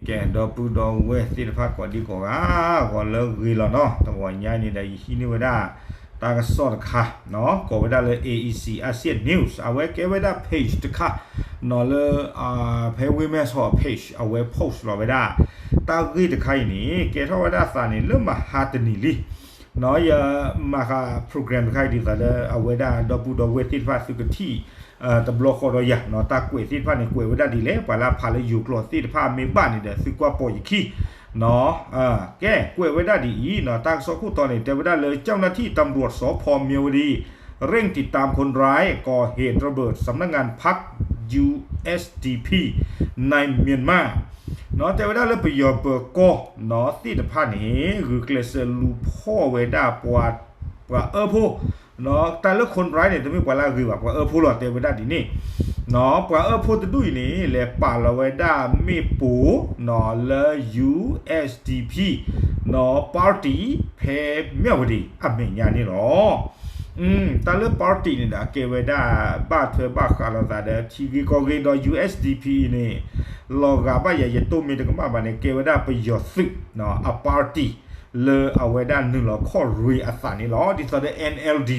ကဲ ဒီပုၢ်ဒီဝဲၢ်သ့ၣ်တဖၣ်ကိးဒံကိးဂၤ ဂီၤလၢဂ့ၤလီၤနီၤ, တဂီၤညါန့ၣ်ဒီး ယဟံးန့ၢ်ဝဲဒၣ် တၢ်ကစီၣ်တခါ ကိးဝဲဒၣ်လၢ A E C Asian News အဝဲကဲဝဲဒၣ် page တခါ နီၤလၢ ဖဲဝ့ၢ်မဲၢ်ဆီး page အဝဲ post လီၤဝဲဒၣ် တၢ်ဂ့ၢ်တခါအံၤန့ၣ် ကဲထီၣ်ဝဲဒၣ်သးန့ၣ် လၢမဟါတနံၤလံ နီၤ ယမၤဃာ် program တခါအံၤဒ်သိးလၢ အဝဲဒၣ်ဒီပုၢ်ဒီဝဲၢ်သ့ၣ်တဖၣ်သုကထံၣ် တဘျီဃီဒီးယၤနီၤ, တၢ်ကွဲးသ့ၣ်တဖၣ်န့ၣ် ကွဲးဝဲဒၣ်ဒ်လဲၣ်, ပှၤလၢအဖးလၢယိၤကျိာ်သ့ၣ်တဖၣ်မ့ၢ်ဘၣ်န့ၣ်ဒီး သုကွၢ်ပိာ်ယခံ နီၤ, ကဲ ကွဲးဝဲဒၣ်ဒ်အံၤနီၤ, တၢ်ကစီၣ်ခိၣ်တီန့ၣ် တဲဝဲဒၣ်လၢ เจ้าหน้าที่ตำรวจสภ.เมียวดี เร่งติดตามคนร้ายก่อเหตุระเบิดสำนักงานพรรค ยูเอสดีพี ในเมียนมา နီၤ တဲဝဲဒၣ်လၢပယီၤပၢၤကီၢ်နီၤသ့ၣ်တဖၣ်န့ၣ် ဂုာ်ကျဲးစၢးလူၤဖီၣ်ဝဲဒၣ်ပှၤ ပှၤအၢဖိ နီၤ တၢ်လၢ คนร้าย န့ၣ် တမ့ၢ်ပှၤလၢအဂ့ၤဘၣ် ပှၤအၢဖိလီၤ တဲဝဲဒၣ်ဒ်န့ၣ် နီၤ ပှၤအၢဖိတဒူၣ်အံၤန့ၣ် လဲၤပာ်လီၤဝဲဒၣ်မ့ၣ်ပိၢ် နီၤ လၢ ယူဢႅတ်ႉသ်ဒီပီႇ နီၤ party ဖဲမၠၣ်ဝတံၤအမဲာ်ညါန့ၣ်လီၤ. တၢ်လၢ party န့ၣ်ဒီး အကဲဝဲဒၣ် ဘၣ်ထွဲဘၣ်ဃးလိာ်သးဒီး ထံဂ့ၢ်ကီၢ်ဂ့ၢ်ဒီး ယူဢၣ်သ်ဒီပီၣ် အံၤန့ၣ် လီၤဂာ်ဘၣ်ယၤ ယတိၢ်မ့ၢ်တကမၣ်ဘၣ်န့ၣ် ကဲဝဲဒၣ်ပယီၤသုး အ party လၢအဝဲဒၣ်နုာ်လီၤခီၣ်ရ့အသးန့ၣ်လီၤ. ဒ်သိးဒီး NLD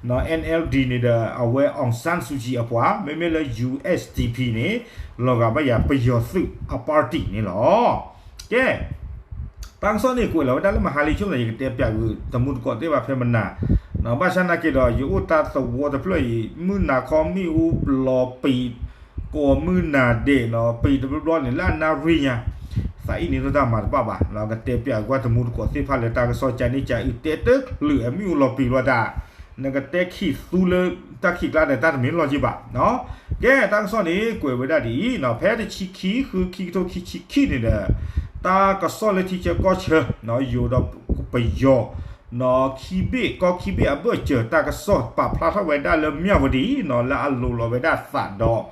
နီၤ NLD န့ၣ်ဒီး အဝဲ အောင်ဆန်းစုကြည် အပှၤ မ့မ့ၢ်လၢ ယူဢၣ်သ်ဒီပီၣ် န့ၣ် လီၤဂာ်ဘၣ်ယၤပယီၤသုးအ party န့ၣ်လီၤ. ကဲ တၢ်ကစီၣ်န့ၣ် ကွဲးလီၤဝဲဒၣ်လၢမဟါလံ ဆိကမိၣ် ယကတဲပၠးကွံာ်တမူတကိးသ့ၣ်တဖၣ်ဖဲမနၤ ဘၣ်ဆၣ်နာ်က့ဒီး ယအိၣ်တၢ်သဝီတဖျၢၣ်အံၤ မုၢ်နၤခီမ့ၣ်အူလီၤပံာ် ကိးမုၢ်နၤဒဲးနီၤ ပံာ်တဘျီဘျီန့ၣ် လၢအနၣ်ရံၣ်ညါ သးအံၣ်န့ၣ်တၢ်မၤတဘၣ်ဘၣ် ကတဲပၠးကွၢ်တမူတကိးသ့ၣ်တဖၣ်လၢတၢ်ကစီၣ် ကန့ၣ်ကၢအု တဲတချုးအမ့ၣ်အူလီၤပံာ်ဘျီတၢ် နကတဲခံးသူလၢတၢ်ခံးကျါန့ၣ် တၢ်တမ့ၢ်လီၢ်က့ဘၣ် ကဲ တၢ်ကစီၣ်န့ၣ် ကွဲးဝဲဒၣ်ဒ်အံၤနီၤ ဖဲတဆံခံ ဃုခံကထိခံဆံခံန့ၣ်ဒီး တၢ်ကစီၣ်လၢထံဆၢကီၢ်ဆၢ ယိၤဒီးပယီၤ နီၤ ခံဘ့ၣ်ကီၢ်ခံဘ့ၣ်အဘၢၣ်စၢၤ တၢ်ကစီၣ်ပာ်ဖျါထီၣ်ဝဲဒၣ်လၢမၠၣ်ဝတံၤနီၤ လၢအလိၤလီၤဝဲဒၣ်သးဒီး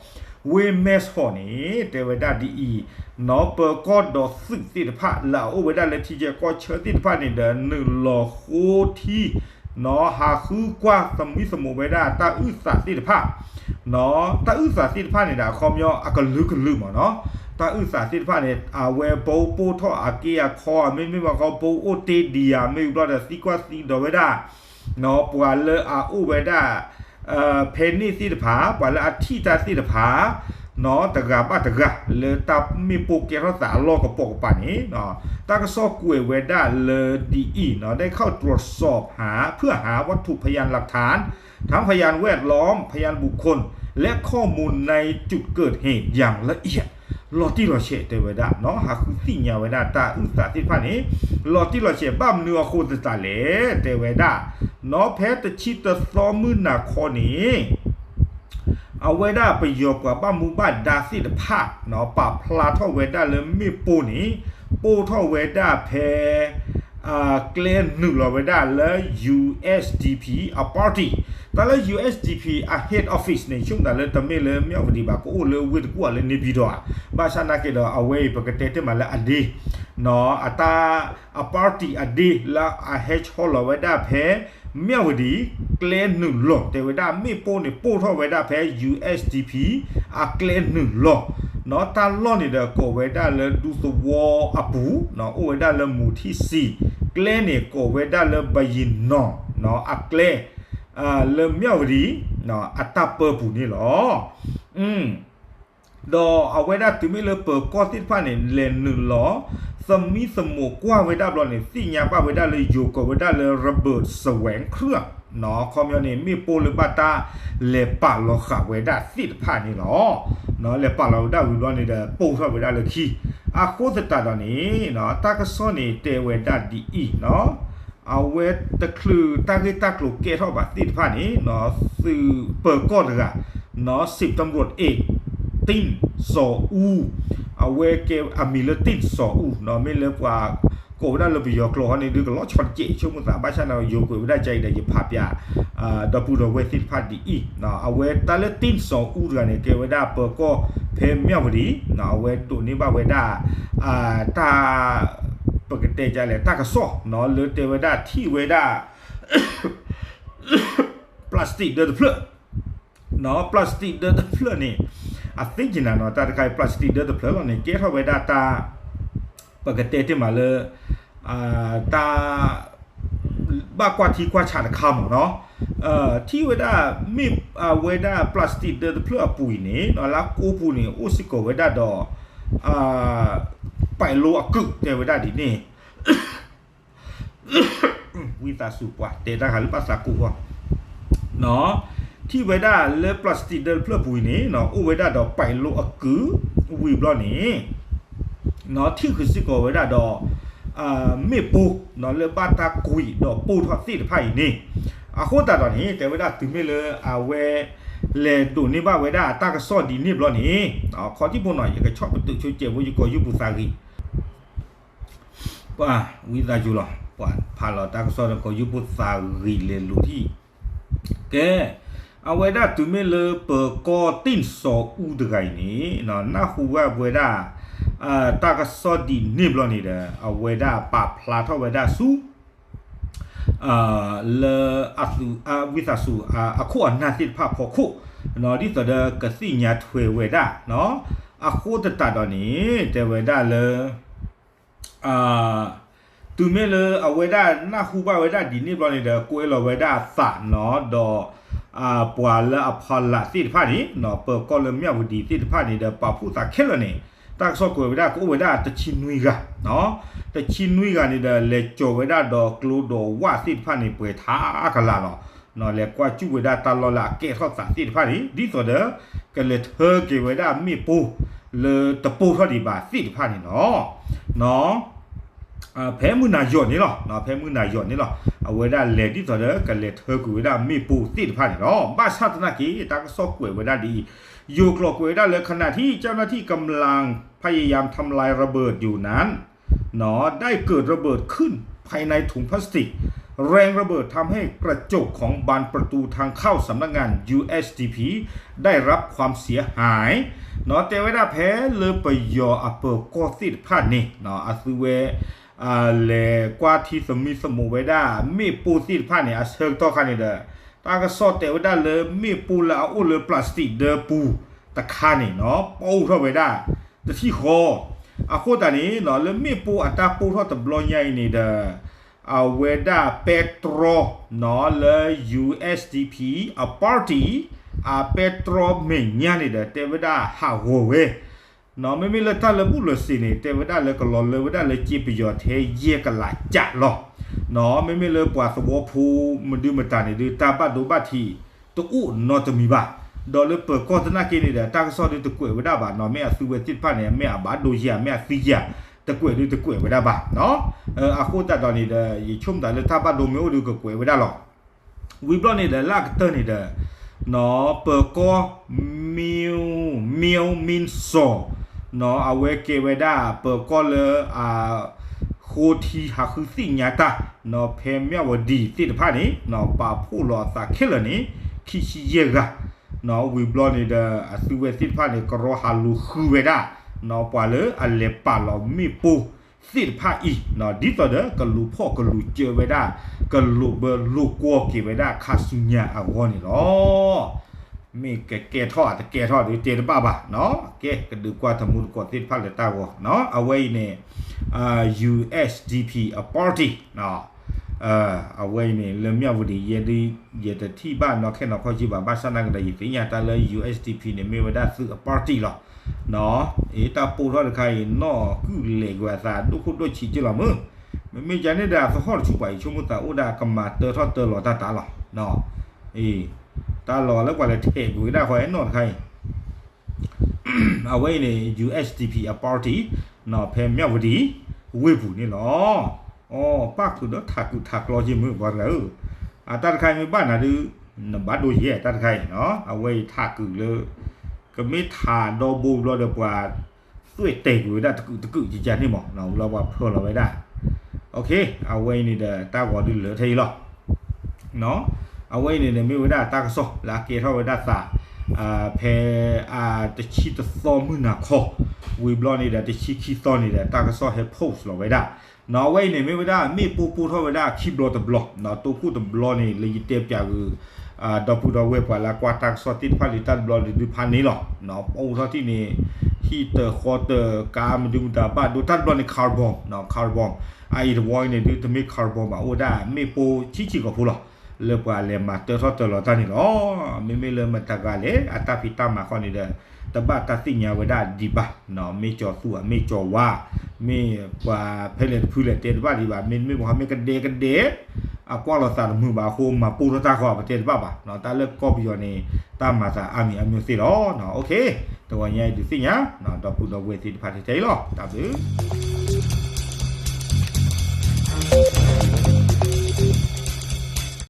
ဝ့ၢ်မဲၢ်ဆီးန့ၣ် တဲဝဲဒၣ်ဒ်အံၤ နီၤ ပၢၤကီၢ်ဒီးသုးသ့ၣ်တဖၣ် လၢအအိၣ်ဝဲဒၣ်လၢထံဆၢကီၢ်ဆၢသ့ၣ်တဖၣ်န့ၣ်ဒီး နုာ်လီၤဃိထံ နီၤ ဟးဃုကွၢ်သမံသမိးဝဲဒၣ်တၢ်အုၣ်သးသ့ၣ်တဖၣ် နီၤ တၢ်အုၣ်သးသ့ၣ်တဖၣ်န့ၣ်ဒီး အခီပညီအကလုာ်ကလုာ်မ့ၢ်နီၤ တၢ်အုၣ်သးသ့ၣ်တဖၣ်န့ၣ် အဝဲပအိၣ်ပိၢ်ထီၣ်အက့အခီ မ့မ့ၢ်ဘၣ်ဃီ ပအိၣ်တ့ၢ်ဒံးယၤ မ့ၢ်ဘျီဒီးသံကွၢ်သံဒိးဝဲဒၣ် နီၤ ပှၤလၢအအိၣ်ဝဲဒၣ် ဖဲန့ၣ်သ့ၣ်တဖၣ် ပှၤလၢအထံၣ်တၢ်သ့ၣ်တဖၣ် နီၤ တဂၤဘၣ်တဂၤ လၢတၢ်မ့ၣ်ပိၢ်ကဲထီၣ်သးအလီၢ်ကပိာ်ကပၤန့ၣ် တၢ်ကစီၣ်ကွဲးဝဲဒၣ်လၢဒ်အံၤနီၤ ได้เข้าตรวจสอบหา เพื่อหาวัตถุพยานหลักฐาน ทั้งพยานแวดล้อม พยานบุคคล และข้อมูลในจุดเกิดเหตุอย่างละเอียด လီၤတံၢ်လီၤဆဲးတဲဝဲဒၣ်နီၤ ဟးဃုသ့ၣ်ညါဝဲဒၣ်တၢ်အုၣ်သးသ့ၣ်တဖၣ်န့ၣ် လီၤတံၢ်လီၤဆဲးဘၣ်မနုၤအဃိသတးလဲၣ် တဲဝဲဒၣ် နီၤ ဖဲတဆံတသီမုၢ်နၤခီန့ၣ် အဝဲဒၣ်ပယီၤပှၤဘၣ်မူဘၣ်ဒါသ့ၣ်တဖၣ် နီၤ ပာ်ဖျါထီၣ်ဝဲဒၣ်လၢမ့ၣ်ပိၢ်န့ၣ် ပိၢ်ထီၣ်ဝဲဒၣ်ဖဲ ကျဲနုာ်လီၤဝဲဒၣ်လၢ ယူဢၣ်သ်ဒီပီၣ် အ party တၢ်လၢ ယူဢၣ်သ်ဒီပီၣ် အ head office န့ၣ် ဆိကမိၣ်တၢ်လၢတမ့ၢ်လၢမၠၣ်ဝတံၤဘၣ် ကအိၣ်လၢဝ့ၢ်တကူၣ်ဧါ လၢန့ၣ်ပံၤဒီးဧါ ဘၣ်ဆၣ်နာ်က့ဒီး အဝဲအံၤပကတဲတ့ၢ်မးလၢအဒ့ နီၤ အတၢ် အ party အဒ့ လၢအဟဲဆီလီၤဝဲဒၣ်ဖဲ မၠၣ်ဝတံၤ ကျဲနုာ်လီၤ တဲဝဲဒၣ် မ့ၣ်ပိၢ်န့ၣ် ပိၢ်ထီၣ်ဝဲဒၣ်ဖဲ ယူၢ်အၣ်စၣ်တီၣ်ပံၣ် အကျဲနုာ်လီၤ နီၤ တၢ်လီၢ်န့ၣ်ဒီး ကိးဝဲဒၣ်လၢဒူသဝီအပူၤ နီၤ အိၣ်ဝဲဒၣ်လၢမူၤထံၣ်စံၤ ကျဲန့ၣ် ကိးဝဲဒၣ်လၢဘယံၤနီၤ နီၤ အကျဲ လၢမၠၣ်ဝတံၤ အတၢ်ပၢပူၤန့ၣ်လီၤ. ဒီးအဝဲဒၣ်တုၤမ့ၢ်လၢပၢၤကီၢ်သ့ၣ်တဖၣ်န့ၣ် လဲၤနုာ်လီၤ သမံသမိးကွၢ်ဝဲဒၣ်ဘျီန့ၣ် သ့ၣ်ညါဘၣ်ဝဲဒၣ်လၢယိၤကိးဝဲဒၣ်လၢ ระเบิดแสวงเครื่อง နီၤ အခီပညီန့ၣ် မ့ၣ်ပိၢ်လၢဘၣ်တၢ်လဲၤပာ်လီၤဃာ်ဝဲဒၣ်သ့ၣ်တဖၣ်န့ၣ်လီၤ. နီၤ လဲၤပာ်လီၤဝဲဒၣ်ဝံၤဘျီန့ၣ်ဒီး ပိၢ်ထီၣ်ဝဲဒၣ်လၢခံ အဃိသတးဒီးန့ၣ် နီၤ တၢ်ကစီၣ်န့ၣ်တဲဝဲဒၣ်ဒ်အံၤ နီၤ အဝဲတချုးတၢ်ဂ့ၢ်တၢ်ကျိၤကဲထီၣ်ဘၣ်သ့ၣ်တဖၣ်န့ၣ် နီၤ သုးပၢၤကီၢ်တဂၤ နီၤ စံးပတြူး เอก တ့ၣ်စီၤအူ အဝဲကဲအမံၤလၢတ့ၣ်စီၤအူ နီၤ မ့ၢ်လၢပှၤကိးဝဲဒၣ်လၢပယီၤကျိာ်ဟီန့ၣ် ဒုးကလီၤဆီတကဲး ဆိကမိၣ်သး ဘၣ်ဆၣ်န့ၣ် ယိၤကွဲးဝဲဒၣ်ကအံၤဒီး ယဖးပၠး ဒီပုၢ်ဒီဝဲၢ်သ့ၣ်တဖၣ်ဒ်အံၤ အဝဲတၢ်လၢတ့ၣ်စီၤအူတဂၤန့ၣ် ကဲဝဲဒၣ်ပၢၤကီၢ်ဖဲမၠၣ်ဝတံၤ နီၤ အဝဲဒိးန့ၢ်ဘၣ်ဝဲဒၣ် တၢ် ပကတဲဒ်လဲၣ် တၢ်ကစီၣ် နီၤ လၢတဲဝဲဒၣ်ထံၣ်ဝဲဒၣ် plastic ဒၢတဖျၢၣ် နီၤ plastic ဒၢတဖျၢၣ်န့ၣ် အသ့ၣ်ညါနၤနီၤ တၢ်တခါအံၤ plastic ဒၢတဖျၢၣ်လီၤန့ၣ် ကဲထီၣ်ဝဲဒၣ်တၢ် ပကတဲတ့ၢ်မးလၢ တၢ် ဘၣ်ကွၢ်ထံကွၢ်ဆးတခါမ့ၢ်နီၤ, ထံၣ်ဝဲဒၣ် မ့ၢ်အဝဲဒၣ် plastic ဒၢတဖျၢၣ်အပူၤအံၤန့ၣ် လၢအကိးပူၤန့ၣ် အိၣ်စ့ၢ်ကီးဝဲဒၣ်ဒီး ပဲၤလိအကုၢ် တဲဝဲဒၣ်ဒ်န့ၣ် ဝံသးစူၤပှၤတဲတၢ်ဂၤလၢဘၣ်သးကိၢ်ဃီ ထံၣ်ဝဲဒၣ်လၢ plastic ဒၢတဖျၢၣ်ပူၤအံၤန့ၣ် အိၣ်ဝဲဒၣ်ဒီးပဲၤလိအကုၢ် ဝံၤဘျီန့ၣ် ထံၣ်ဃုာ်စ့ၢ်ကီးဝဲဒၣ်ဒီး မ့ၣ်ပိၢ် လၢဘၣ်တၢ်ကွံာ်ဒီးပိၢ်ထီၣ်သ့ၣ်တဖၣ်အံၤန့ၣ် အဃိသတးဒီးန့ၣ် တဲဝဲဒၣ်တုၤမ့ၢ်လၢအဝဲ လဲၤဒိးန့ၢ်ဘၣ်ဝဲဒၣ်တၢ်ကစီၣ်ဒ်န့ၣ်ဘျီန့ၣ် ခီဒံၣ်ဖိနီၤ ယကဆီၣ်ပတုာ်ဆိကဲးဖိယကိာ်ယူၢ်ပူၤသးဂံၢ် ပှၤဝံသးစူၤလီၤ ပှၤဖးလီၤတၢ်ကစီၣ်ဒီးကိာ်ယူၢ်ဖိသးဂံၢ်လဲၤလိၤထံၣ် ကဲ အဝဲဒၣ်တုၤမ့ၢ်လၢပၢၤကီၢ်တ့ၢ်စီၤအူတဂၤအံၤန့ၣ် နၢ်ဟူဘၣ်ဝဲဒၣ် တၢ်ကစီၣ်ဒ်န့ၣ်ဘျီန့ၣ်ဒီး အဝဲဒၣ်ပာ်ဖျါထီၣ်ဝဲဒၣ်ဆူ လၢအသုး ဝံသးစူၤ အခိၣ်အနၢ်သ့ၣ်တဖၣ်ဖီခိၣ် ဒ်သိးဒီးကသ့ၣ်ညါထွဲဝဲဒၣ် အဃိသတးဒီးန့ၣ် တဲဝဲဒၣ်လၢ တုၤမ့ၢ်လၢအဝဲဒၣ်နၢ်ဟူဘၣ်ဝဲဒၣ်ဒ်န့ၣ်ဘျီန့ၣ်ဒီး ကွဲးလီၤဝဲဒၣ်အသးနီၤ ဒီး ပှၤလၢအဖီလာ်သ့ၣ်တဖၣ်န့ၣ် ပၢၤကီၢ်လၢမၠၣ်ဝတံၤသ့ၣ်တဖၣ်န့ၣ်ဒီး ပာ်ဖှိၣ်သးခဲလၢာ်န့ၣ် တၢ်ကစီၣ်ကွဲးဝဲဒၣ်ကအိၣ်ဝဲဒၣ်တဆံနွံဂၤ တဆံနွံဂၤန့ၣ်ဒီး လဲၤကၠီၤဝဲဒၣ်ဒီးကျိဒီးဝၣ်သ့ၣ်တဖၣ်န့ၣ် ပှဲၤထါကလာ်လီၤ. လဲၤကွၢ်စူၣ်ဝဲဒၣ်တၢ်လီၢ်လၢအကဲထီၣ်သးသ့ၣ်တဖၣ်န့ၣ် ဒ်သိးဒီး ကလဲၤထၢက့ၤဝဲဒၣ်မ့ၣ်ပိၢ် လၢတပိၢ်ထီၣ်ဒံးဘၣ်သ့ၣ်တဖၣ်န့ၣ်လီၤ. ဖဲမုၢ်နၤယီၤန့ၣ်လီၤ ဖဲမုၢ်နၤယီၤန့ၣ်လီၤ အဝဲဒၣ်လဲၤဒ်သိးဒီး ကလဲၤထၢကွံာ်ဝဲဒၣ်မ့ၣ်ပိၢ်သ့ၣ်တဖၣ်န့ၣ်လီၤ. ဘၣ်ဆၣ်သနာ်က့ တၢ်ကစီၣ်ကွဲးဝဲဒၣ်ဒ်အံၤ ယိၤကျိာ်ကွဲးဝဲဒၣ်လၢ ขณะที่เจ้าหน้าที่กำลังพยายามทำลายระเบิดอยู่นั้น ได้เกิดระเบิดขึ้นภายในถุงพลาสติก แรงระเบิดทำให้กระจกของบานประตูทางเข้าสำนักงาน ยูเอสดีพี ได้รับความเสียหาย တဲဝဲဒၣ်ဖဲလၢပယီၤအပၢၤကီၢ်သ့ၣ်တဖၣ်န့ၣ် အသုဝဲ လဲၤကွၢ်ထံသမံသမိးဝဲဒၣ် မ့ၣ်ပိၢ်သ့ၣ်တဖၣ်န့ၣ် အဆၢကတီၢ်ခါန့ၣ်ဒီး တၢ်ကစီၣ်တဲဝဲဒၣ်လၢမ့ၣ်ပိၢ်လၢအအိၣ်လၢ plastic ဒၢပူၤတခါန့ၣ် ပိၢ်ထီၣ်ဝဲဒၣ် တထံၣ်ဃီ အဃိသတးန့ၣ် လၢမ့ၣ်ပိၢ်အတၢ်ပိၢ်ထီၣ်တဘျီညါအံၤန့ၣ်ဒီး အဝဲဒၣ်ပဲတြီ လၢ ယူဢၢ်စၣ်ဒီးပံၣ် အပၣ်တံၣ် အပဲတြီမဲာ်ညါန့ၣ်ဒီး တဲဝဲဒၣ်ဟးဂီၤဝဲ မ့မ့ၢ်လၢတၢ်လၢဘူၣ်လၢစ့ၤန့ၣ် တဲဝဲဒၣ်လၢကလီၤလၢဝဲဒၣ်လၢစ့ပယီၤထဲယဲၢ်ကလးကၠးလီၤ. မ့မ့ၢ်လၢပှၤသဝီဖိမဒုမတၤန့ၣ်ဒုး တၢ်ဘၣ်ဒိဘၣ်ထံးတအိၣ်နီတမံၤဘၣ်. ဒီးလၢပၢၤကီၢ်သနာ်က့န့ၣ်ဒီး တၢ်ကစီၣ်ဒုးတကွဲးဝဲဒၣ်ဘၣ်နီၤ မ့ၢ်အသုဝဲသ့ၣ်တဖၣ်န့ၣ် မ့ၢ်အဘၣ်ဒိယၤ မ့ၢ်အသံယၤ တကွဲးဒုးတကွဲးဝဲဒၣ်ဘၣ်. အဃိသတးဒီးန့ၣ်ဒီး ယဆိကမိၣ်သးလၢတၢ်ဘၣ်ဒိမ့ၢ်အိၣ်ဒုးကကွဲးဝဲဒၣ်လီၤ. ဝံၤဘျီန့ၣ်ဒီး လၢအကတၢၢ်န့ၣ်ဒီး ပၢၤကီၢ် မၠိမၠိမံစီၤ အဝဲကဲဝဲဒၣ် ပၢၤကီၢ်လၢအ ဃိထံဟးဃုသ့ၣ်ညါတၢ် ဖဲမၠၣ်ဝတံၤသ့ၣ်တဖၣ်န့ၣ် ပာ်ဖှိၣ်လီၤအသးခဲလၢာ်န့ၣ် ခံဆံယဲၢ်ဂၤ ဝံၤဘျီန့ၣ်ဒီး အသုဝဲသ့ၣ်တဖၣ်န့ၣ် ကရီဟးလူၤဃုဝဲဒၣ် ပှၤလၢအလဲၤပာ်လီၤမ့ၣ်ပိၢ်သ့ၣ်တဖၣ်အံၤ ဒ်သိးဒီးကလူၤဖီၣ်ကလူၤစၢၤဝဲဒၣ် ကလိာ်ဘၢလိာ်ကွီၢ်က့ၤဝဲဒၣ်ခါဆူညါအဂီၢ်န့ၣ်လီၤ. မ့ၢ်ကကဲထီၣ်တကဲထီၣ်ဒုးတဲတဘၣ်ဘၣ်. ကဲ ကဒုးကွၢ်တမူတကိးသ့ၣ်တဖၣ်လၢတၢ်ဂီၤ အဝဲအံၤန့ၣ် ယူၢ်အၣ်စၣ်ဒီးပံၣ် အပၣ်တံၣ် အဝဲအံၤန့ၣ် လၢမၠၣ်ဝတံၤယဲဒုး ယတထံၣ်ဘၣ်နီၢ်ခဲနီၢ်ခီၣ်က့ဘၣ် ဘၣ်ဆၣ်သနာ်က့ဒီး ယသ့ၣ်ညါတၢ်လၢ ယူၢ်အၣ်စၣ်ဒီးပံၣ်န့ၣ် မ့ၢ်ဝဲဒၣ်သုးအပၣ်တံၣ်လီၤ. အ့ တၢ်ပိၢ်ထီၣ်တခါအံၤ နီၢ်ကုၣ်လဲၤကွံာ်အသးဒိၣ်ခိၣ်ဒိၣ်ဆံးက့လီၤမုၢ်. မ့မ့ၢ်ကန့ၣ်ဒီး အသဟီၣ်တဆူၣ်ပှၤအံၤ ဆိကမိၣ်သးအိၣ်ဒၣ်ကမၤတၢထီၣ်တၢလီၤတၢ်တၢ်လီၤ. အ့ တၢ်လီၤလၢပှၤလဲၤထဲးကွံာ်ဝဲဒၣ်ဃီနီၢ်တခါအံၤ အဝဲအံၤန့ၣ် ယူၢ်အၣ်စၣ်ဒီးပံၣ် အပၣ်တံၣ် ဖဲမၠၣ်ဝတံၤ ဝ့ၢ်ပူၤန့ၣ်လီၤ. အိ ပၣ်ဃုာ်ဒီးထးကုာ်ထးကျီက့မုၢ်ပှၤတဂၤဧၢ, အတၢ်တခါအံၤမ့ၢ်ဘၣ်နၤဒုး နဘၣ်ဒိယဲၢ်တၢ်တခါအံၤ, အဝဲအံၤထးကုာ်လၢ ကမ့ၢ်ထးဒီဘိဘျီဒီးပှၤ သွဲၣ်တဲာ်ကွံာ်ဝဲဒၣ်တကုာ်တကုာ်ကကန့ၣ်မး, ဘျီပှၤဖၢလီၤဝဲဒၣ်, အဝဲအံၤန့ၣ်ဒီး တၢ်ဂီၤဒုးလၢထဲအံၤလီၤ. အဝဲအံၤန့ၣ်န့ၣ် မ့ၢ်ဝဲဒၣ်တၢ်ကစီၣ်လၢအကဲထီၣ်ဝဲဒၣ်သး ဖဲ တဆံတသီမုၢ်နၤခီ, ဝံၤဘျီန့ၣ်ဒီး တဆံခံသီန့ၣ်ဒီး တၢ်ကစီၣ်ဟဲ post လီၤဝဲဒၣ်. အဝဲအံၤန့ၣ် မ့ၢ်ဝဲဒၣ်မ့ၣ်ပိၢ်ပိၢ်ထီၣ်ဝဲဒၣ်ခံဘျီတဘျီ, တိခိၣ်တဘျီန့ၣ် လၢယတဲပၠးဂုာ် ဒီပုၢ်ဒီဝဲၢ်ပှၤလၢကွၢ်တၢ်ကစီၣ်သ့ၣ်တဖၣ်လၢတၢ်တဘျီဒုးဖးန့ၣ်လီၤ. ပိၢ်ထီၣ်ထံၣ်န့ၣ် ဟံၣ်တၢၢ်ဃီတၢၢ် ကးမနုၤမတၤဘၣ်ဒိ တၢ်တဘျီန့ၣ် carbon, carbon အအံၤတဝီအံၤန့ၣ်ဒုး တမ့ၢ် carbon ဘၣ် အိၣ်ဝဲဒၣ်မ့ၣ်ပိၢ်ဆံးဆံးကီၢ်ဖိလီၤ. လၢပှၤလဲၤမၤတၢထီၣ်တၢလီၤတၢ်န့ၣ်လီၤ. မ့မ့ၢ်လၢမတၤဂၤလဲၣ် အတၢ်ဖံးတၢ်မၤခီန့ၣ်ဒီး တဘၣ်တၢ်သ့ၣ်ညါဝဲဒၣ်ဒံးဘၣ်, မ့ၢ်ကၠီၤသူၣ် မ့ၢ်ကၠီၤဝါ မ့ၢ်ပှၤဖဲလဲၣ်တဖုလဲၣ်တဲတဘၣ်ဒံးဘၣ်, မ့တမ့ၢ်ပှၤမ့ၢ်ကဒဲကဒဲ အကွၢ်လိာ်သးတမုာ်ဘၣ်အဃိ မၤပိၢ်ထီၣ်တၢ်ဃီ ပတဲတဘၣ်ဘၣ်. တၢ်လၢကီၢ်ပယီၤန့ၣ် တၢ်မၤသးအါမံၤအါမံၤသ့လီၤ. တဂီၤညါအံၤဒုးသ့ၣ်ညါ ဒီပုၢ်ဒီဝဲၢ်သ့ၣ်တဖၣ်ထဲထဲအံၤလီၤ. တၢ်ဘျုး